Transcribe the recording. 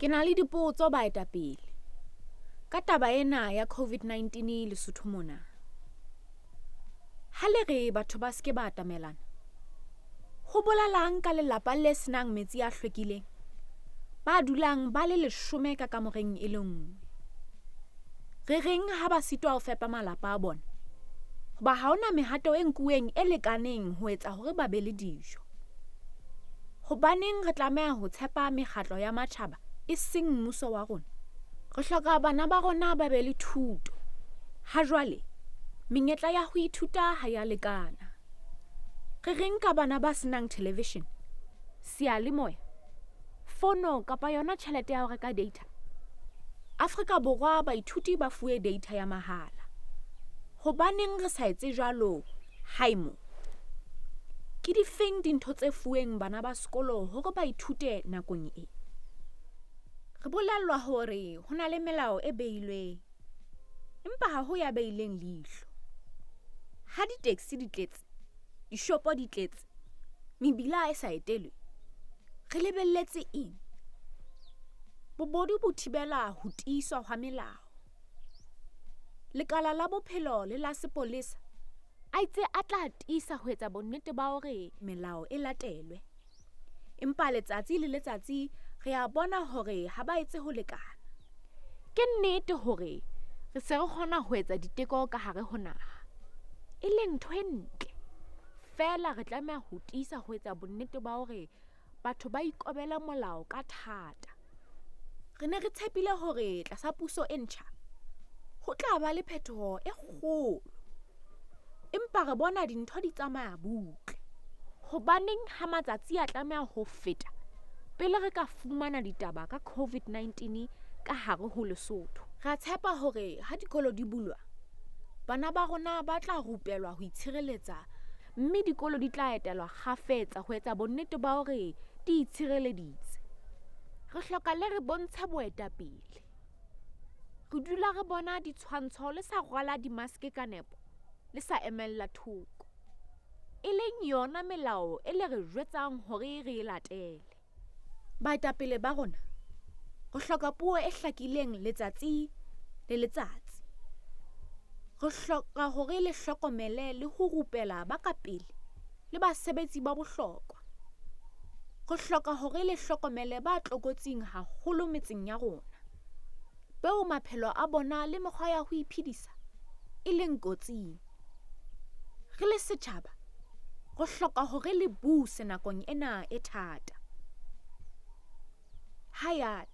Ke na le dipotso baetapele ka taba ena ya COVID-19 Lesotho mona. Ha le re batho ba se ke ba atamelana, ho bolelang ka lelapa le senang metsi a hlwekileng, ba dulang ba le leshome ka kamoreng e le nngwe? Re reng ha ba sitwa ho fepa malapa a bona? Hoba ha hona mehato e nkuweng e lekaneng ho etsa hore ba be le dijo. Hobaneng re tlameha ho tshepa mekgatlo ya matjhaba e seng mmuso wa rona? Re hloka bana ba rona ba be le thuto. Ha jwale, menyetla ya ho ithuta ha ya lekana. Re reng ka bana ba senang television, seyalemoya, fono kapa yona tjhelete ya ho reka data? Afrika Borwa baithuti ba fuwe data ya mahala. Hobaneng re sa etse jwalo hae mo? Ke difeng dintho tse fuweng bana ba sekolo hore ba ithute nakong e? Re bolellwa hore ho na le melao e beilweng, empa ha ho ya beileng leihlo. Ha di-taxi di tletse, dishopo di tletse, mebila e sa etelwe, re lebelletse eng? Bobodu bo thibela ho tiiswa hwa melao. Lekala la bophelo le la sepolesa a itse a tla tiisa ho etsa bonnete ba hore melao e latelwe. Empa letsatsi le letsatsi re a bona hore ha ba etse ho lekana. Ke nnete hore re se re kgona ho etsa diteko ka hare ho naha, e leng ntho e ntle. Feela re tlameha ho tiisa ho etsa bonnete ba hore batho ba ikobela molao ka thata. Re ne re tshepile hore tlasa puso e ntjha ho tla ba le phetoho e kgolo. Empa re bona dintho di tsamaya butle. Hobaneng ha matsatsi a tlameha ho feta pele re ka fumana ditaba ka COVID-19 ka hare ho Lesotho? Re a tshepa hore ha dikolo di bulwa, bana ba rona ba tla rupelwa ho itshireletsa mme dikolo di tla etelwa kgafetsa ho etsa bonnete ba hore di itshireleditse. Re hloka le re bontshe boetapele. Re dula re bona ditshwantsho le sa rwala dimaske ka nepo, le sa emella thoko. E leng yona melao e le re jwetsang hore re e latele. Baetapele ba rona, re hloka puo e hlakileng letsatsi le letsatsi. Re hloka hore le hlokomele le ho rupela ba ka pele le basebetsi ba bohlokwa. Re hloka hore le hlokomele ba tlokotsing haholo metseng ya rona, beo maphelo a bona le mekgwa ya ho iphedisa e leng kotsing. Re le setjhaba, re hloka hore le buse nakong ena e thata. Hayana.